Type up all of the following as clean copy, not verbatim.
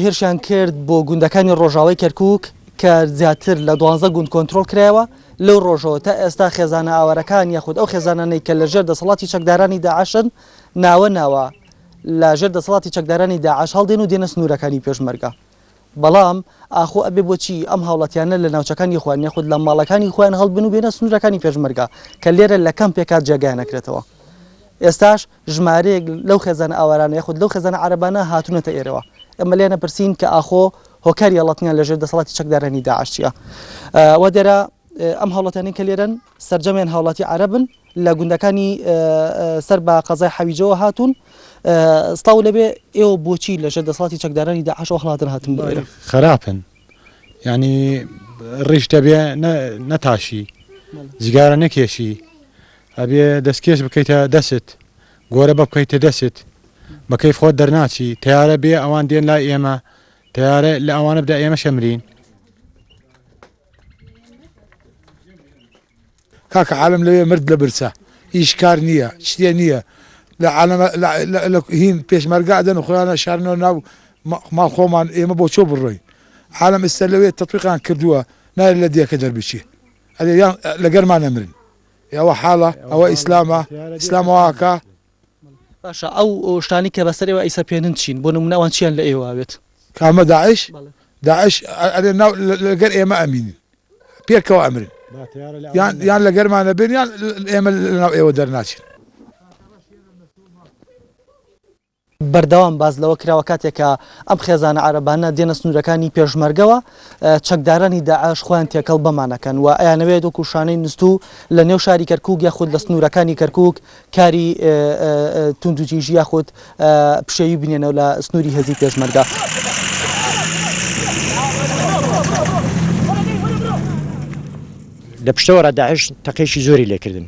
هێرشیان کرد بۆ گوندەکانی ڕۆژاوای کەرکوک کە زیاتر لە دوانزە گوند کۆنترۆڵ کرایەوە، لەو ڕۆژەوە تا ئێستا خێزانە ئاوارەکان یاخود ئەو خێزانانەی کە لەژێر دەسەڵاتی چەکدارانی داعشن ناوە ناوە لە ژێر دەسەڵاتی چەکدارانی داعش هەڵدێن و دێنە سنوورەکانی پێشمەرگە. بەڵام ئاخۆ ئەبێ بۆچی ئەم هاوڵاتیانە لە ناوچەکانی خۆیان یاخود لە ماڵەکانی خۆیان هەڵبن و بێنە سنوورەکانی پێشمەرگە کە لێرە لە کەمپێکا جێگایان ئەکرێتەوە. ئێستاش ژمارەیەک لەو خێزانە ئاوارانە یاخود لەو خێزانە عەرەبانە هاتوونەتە ئێرەوە. ئێمە لێیان ئەپرسین کە ئاخۆ هۆکاری هەڵاتنیان لەژێر دەسەڵاتی چەکدارانی داعش چییە؟ وا دیارە ئەم هاوڵاتیانەی کە لێرەن سەرجەمیان هاوڵاتی عەرەبن لە گوندەکانی سەر بە قەزای حەویجەوە هاتوون. سڵاو لێبێ ئێوە بۆچی لەژێر دەسەڵاتی چەکدارانی داعشەوە هەڵاتن هاتن بۆ ئێرە؟ خراپن یعنی ڕیش دەبێ نەتاشی جگارە نەکێشی ئەبێ دەستکێش بکەیتە دەست گۆرە بە بکەیتە دەست بە کەیف خۆت دەرناچی تەیارە بێ ئەوان دێن لای ئێمە تەیارە لە ئەوانە بدا ئێمە شەمرین. کاکە عالەم لەوێ مرد لە برسا ئیش کار نییە شتێ نییە لە عالەمە لە هین پێشمەرگە ئەدەن و خۆیان ئەشارنەوە ناو ماڵ خۆمان ئێمە بۆ چۆ بڕۆین عالەم ئێستا لەوێ تەتبیقیان کردووە نایە لە دێکە دەربچێ ئەرێ یان لەگەرمان ئەمرن ئەوە حاڵە ئەوە ئیسلامە ئیسلام واکە. باشە ئەو شتانەی کە بەسەر ئێوە ئەیسەپێنن چین بۆ نمونە ئەوان چیان لە ئێوە ئەوێت؟ کامە داعش؟ داعش ئەرێ ناو لەگەر ئێمە ئەمینن پێکەوە ئەمرن یان یان لەگەرمانە بێن یان ئێمە لەناو ئێوە دەرناچین. بەردەوام باس لەوە کراوە کاتێک کە ئەم خێزانە عەرەبانە دێنە سنوورەکانی پێشمەرگەوە چەکدارانی داعش خۆیان تێکەڵ بەمانەکەن و ئەیانەوێت وەکو شانەی نوستوو لە نێو شاری کەرکوک یاخود لە سنوورەکانی کەرکوک کاری توندوتیژی یاخود پشێوی بنێنەوە لە سنووری هێزی پێشمەرگە. لە پشتەوە ڕا داعش تەقێکی زۆری لێکردن.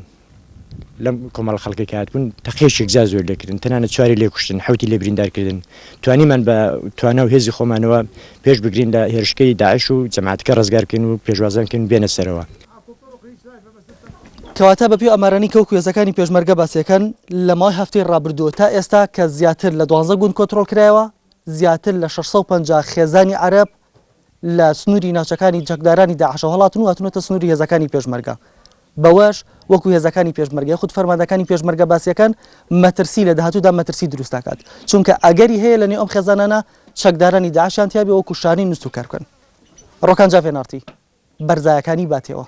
لەم کۆمەڵە خەڵکەی کە هاتبوون تەقێکی یەکجار زۆر لێکردن، تەنانەت چواری لێ کوشتن، حەوتی لێ بریندار کردن. توانیمان بە توانا و هێزی خۆمانەوە پێش بگرین لە هێرشکەی داعش و جەماعەتەکە ڕزگار بکەین و پێشوازیان بکەین و بێنە سەرەوە. کەواتە بەپێی ئامارانەی کە وەکو هێزەکانی پێشمەرگە باسیەکەن لە ماوەی هەفتەی ڕابردووە تا ئێستا کە زیاتر لە دوانزە گوند کۆنترۆڵ کرایەوە زیاتر لە 650 خێزانی عەرەب لە سنووری ناوچەکانی چەکدارانی داعشەوە هەڵاتن و هاتوونەتە سنووری هێزەکانی پێشمەرگە بەوەش وەکو هێزەکانی پێشمەرگە یاخود فەرماندەکانی پێشمەرگە باسیەکەن مەترسی لە داهاتوودا مەترسی دروست دەکات چونکە ئەگەری هەیە لە نێو ئەم خێزانانە چەکدارانی داعشیان تیابێ وەکو شانەی نوستوو کار بکەن. ڕۆکان جاڤێناڕتی، بەرزایەکانی باتێوە.